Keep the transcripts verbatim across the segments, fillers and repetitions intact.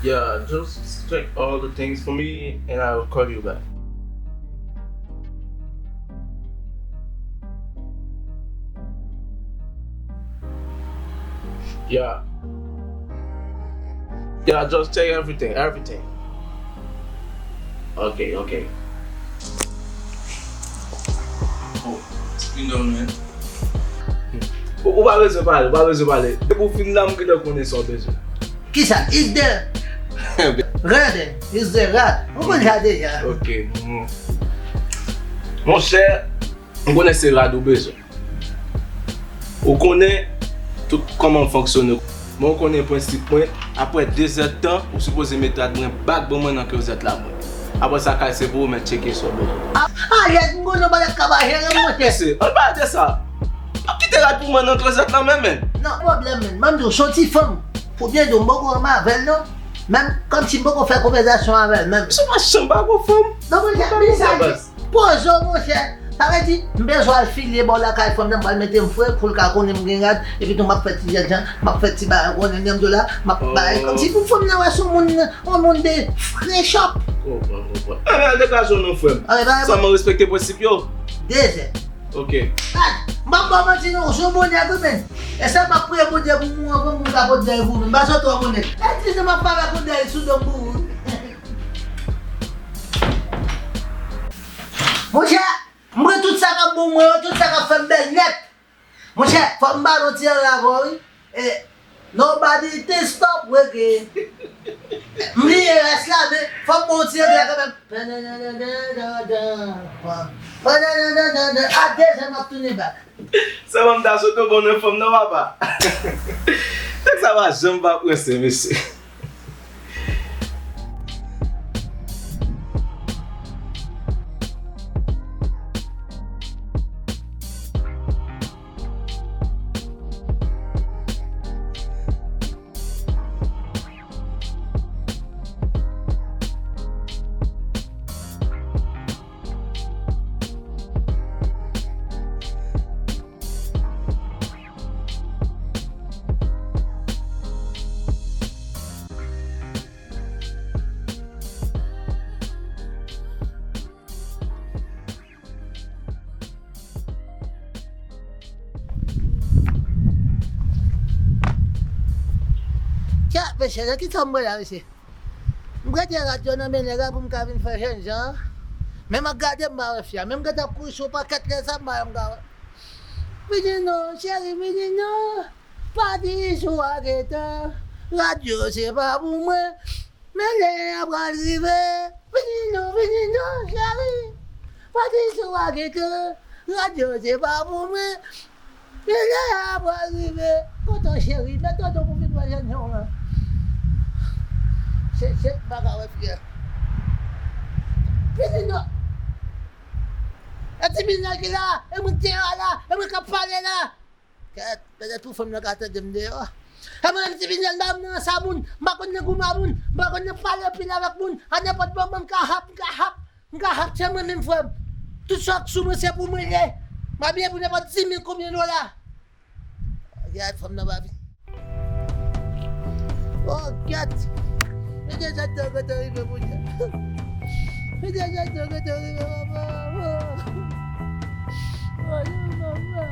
Yeah, just check all the things for me and I will call you back. Yeah. Yeah, just check everything, everything. Ok, ok. Oh, it's been done, man. Ou, ou pa bezwen pale, ou pa bezwen pale. Depi w fin la, m gentan konnen sa w bezwen. Kisa? Is there? Rad. Is there rad? Ou konn sa deja. Ok. Mm. Monchè, m konnen se rad ou bezwen. Ou konnen tout kòman m fonksyone. Men ou konnen prensip mwen, apre de zè tan, ou sipoze met rad mwen bak ban mwen nan klozèt la mwen. Apre sa, kay se pou ou mèt tcheke sa w bezwen. A, alèz, m konnen w pa t ap ka pa jere m, monchè. Mesye, ann pale de sa. P ap kite rad pou mwen nan klozèt la menm, menm. Non, pwoblèm, menm. Ban m di w, se yon ti fanm. Pou byen di w, m poko renmen avè l, non. Menm kòmsi m poko fè konvèsasyon avè l, menm. Misye pa janm pa gwo fanm. Non, monchè, men sa, poze w, monchè. Sa vle di, m bezwen al file bò lakay fanm nan, m pral mete m fre pou l ka konnen m gen rad, epi tou m ap fè ti jènjan, m ap fè ti bagay, konnen m di w la, m ap bay, kòmsi pou fanm nan wè se yon moun, yon moun de frechòp. Konprann, konprann. Ann al degaje w non, frè m. Sèlman respekte prensip yo. Dezè. Ok. Gad, m p ap ba w manti non, ou se yon bon nèg wi, men. E sa m ap priye Bondye pou mwen, pou m ka pot dèyè pou mwen. M pa sot twò bon nèg. E ti jan m ap pale ak ou dèyè sou do m pou ou. Monchè, m pran tout sa k ap bon mwen yo, tout sa k ap fè m bèl nèt. Monchè, fò m ba nou ti anlè avè w, wi. E, nobody can stop reggae. M bliye rès la, men fò m ba w ti anlè kanmenm. A, dezè m ap tounen bak. Sèlman m ta sot bon nan fanm nan, papa. Nèg sa pa janm pa prese, mesye. Tcha, mesye, nan kisa m pran la, mesye? M prete rad yo nan men nèg la pou m ka vin fè jènjan. Men m ap gade m pa wè fi a. Men m gentan ap kouri sou pakèt lè sa m pa wè m ka wè. Vini non, cheri, vini non. Pati sou aketan. Rad yo se pa pou mwen. Men lè a pral rive. Vini non, vini non, cheri. Pati sou aketan. Rad yo se pa pou mwen. Men lè a pral rive. Kontan cheri, mete w pou vin wè jènjan w lan. Se, se, m pa ka wè fi a. Vini non. E ti moun nan ki la, e mwen ki te la, e mwen k ap pale la. Kèt, petèt pou fanm nan ka tande m deyò. E mwen menm ti moun nan, m pa konn nan sa moun, m pa konn nan goumen moun, m pa konn nan pale anpil avèk moun. A nenpòt moman m ka hap, m ka hap, m ka hap, se mwen menm frè m. Tout sa k sou mwen se pou mwen l ye. M abiye pou nenpòt dis mil konbyen dola. Gad fanm nan pa vin. Oh, gad. Men deja tan gentan rive, Bondye. Men deja tan gentan rive, papa. Oh, oh, papa.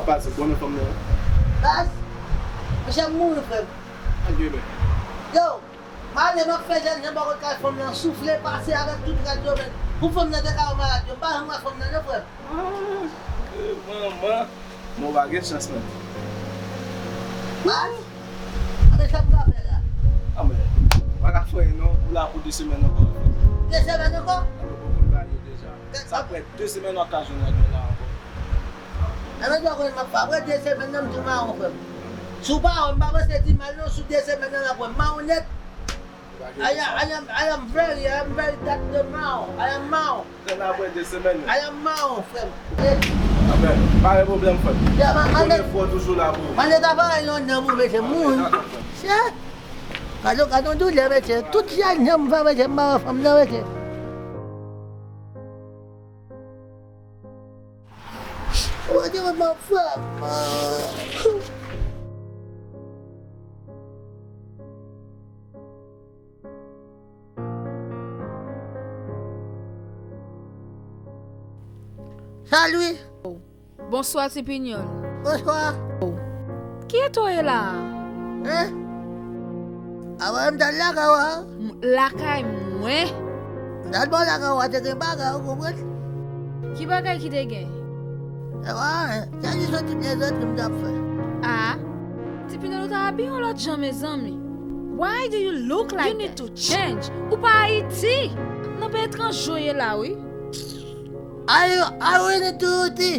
Apa se bon nan fanm nan. Baz, monchè m mouri frè m. Adye men. Yo, m ale m ap fè jènjan bò kot kay fanm nan soufle pase avèk tout rad yo men. Pou fanm nan te ka wè malad yo, m pa janm wè fanm nan non frè m. Ah, manman. Men w pa gen chans menm. Baz, anben sa m ka fè la? Anben, ou pa ka fè anyen non, ou la pou de semèn ankò. De semèn ankò? Anben, ou konn bagay yo deja. Sa fè de semèn w ap ka jwenn rad mwen la ankò. Anben, ou konnen m ap fè apre de semèn nan m tou mawon frè m. Si w pa wè m, m pa panse di mal non, sou de semèn nan l ap wè m mawon nèt. I am, I am, I am very, I am very that the mouth. I am mouth. Tan apre de semèn. I am mouth, frè m. Amen. Pa gen pwoblèm, frè m. Yeah, man, man, Konnen fò toujou la pou ou. Man, leta pa yon nanm ou mete moun. Chè. Gade, gade yon doulè, mesye. Tout jan nanm pa mete m pa fanm nan, mesye. Ou pa gen mwen, frè m. Salut. Bonswa, Ti Pinyòl. Bonswa. Ki eta w ye la a? Hein? Avan m t al lakay ou a. M- Lakay mwen? M t al bò lakay ou a, te gen bagay, ou konprann? Ki bagay ki te gen? E pa anyen. Se jis yon ti plezantri m t ap fè. Ah, Ti Pinyòl, ou ta abiye yon lòt jan, mezanmi. Why do you look like that? You need to change. Ou pa Ayiti. Nan peyi etranje w ye la, wi. Ayo, ayo, ni touti.